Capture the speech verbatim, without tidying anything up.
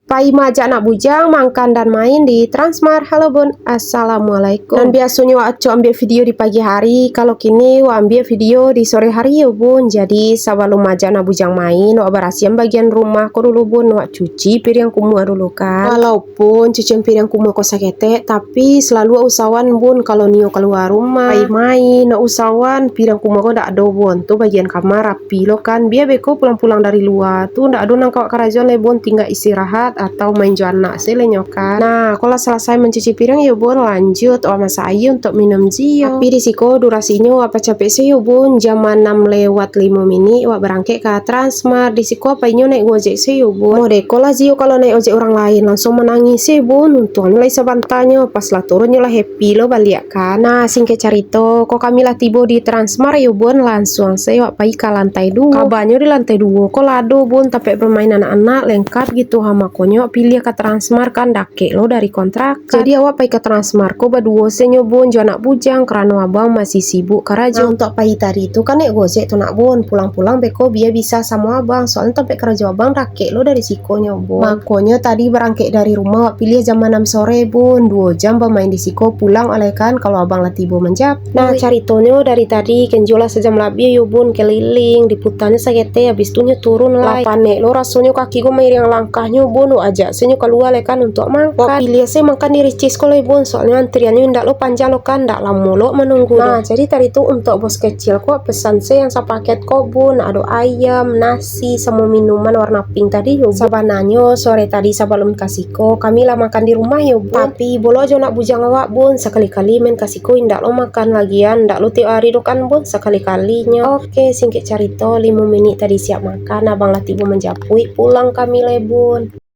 Pai maajak anak bujang makan dan main di Transmart. Halo bun, assalamualaikum. Nan biasonyo wak acok ambiak video di pagi hari, kalau kini wak ambiak video di sore hari yo bun. Jadi sabalum maajak anak bujang main, wak barasiahan bagian rumah ko dulu bun, wak cuci piriang kumuah dulu kan. Walaupun cucian piriang kumuah ko saketek, tapi salalu wak usahoan bun, kalau nio kalua rumah, pai main, nak usahoan piriang kumuah ko dak ado bun, tu bagian kamar rapi lo kan. Bia beko pulang-pulang dari lua tu ndak ado nan ka wak karajoan lai bun, tingga istirahat atau main jo anak se lai nyo kan. Nah, ko lah salasai mancuci piriang yo bun, lanjut wak masak aia untuak minum jiyo. Tapi di siko durasinyo wak pacapek se yo bun, jam anam lewat limo minik wak barangkek ka Transmart. Di siko wak painyo naik Gojek se yo bun. Modeko lah jiyo kalau naik ojek urang lain, langsuang manangih se bun. Untuangnyo lai sabantanyo, pas lah turun nyo lah happy lo baliak kan. Nah, singkek carito, ko kami lah tibo di Transmart yo bun, langsuang se wak pai ka lantai duo. Kabanyo di lantai duo ko lah ado bun tampek bamain anak-anak, lengkap gitu ha, makonyo wak piliah ka Transmart kan, dakek lo dari kontrakan. Jadi awak pai ka Transmart ko baduo se nyo bun jo anak bujang, karano abang masih sibuk karajo. Nah, untuak pai tadi tu kan naik Gojek tu nak bun, pulang-pulang beko bia bisa samo abang, soalnyo tampek karajo abang dakek lo dari siko nyo bun. Makonyo tadi barangkek dari rumah wak piliah jam anam sore bun, duo jam bamain di siko, pulang alai kan kalau abang lah tibo manjapui. Nah, caritonyo dari tadi Kenjo lah sajam labiah yo bun keliling, diputanyo saketek, abis tu nyo turun lai. Lah panek lo rasonyo kaki ko mairiang langkahnyo bun, wak ajak se nyo kalua lai kan untuak makan. Wak piliah se makan di Ricis ko lai bun, soalnyo antriannyo indak lo panjang lo kan, ndak lamo lo manunggu doh. Nah, jadi tadi tu untuak bos kecil ko wak pesan se yang sapaket ko bun, ado ayam, nasi, samo minuman warna pink tadi yo bun. Sabananyo sore tadi sabalum ka siko, kami lah makan di rumah yo bun. Tapi bolok jo anak bujang awak bun, sakali-kali main ka siko indak lo makan lagian, indak lo tiok ari doh kan bun, sakali-kalinyo. Oke, singkek carito, limo minik tadi siap makan, abang lah tibo manjapuik, pulang kami lai bun.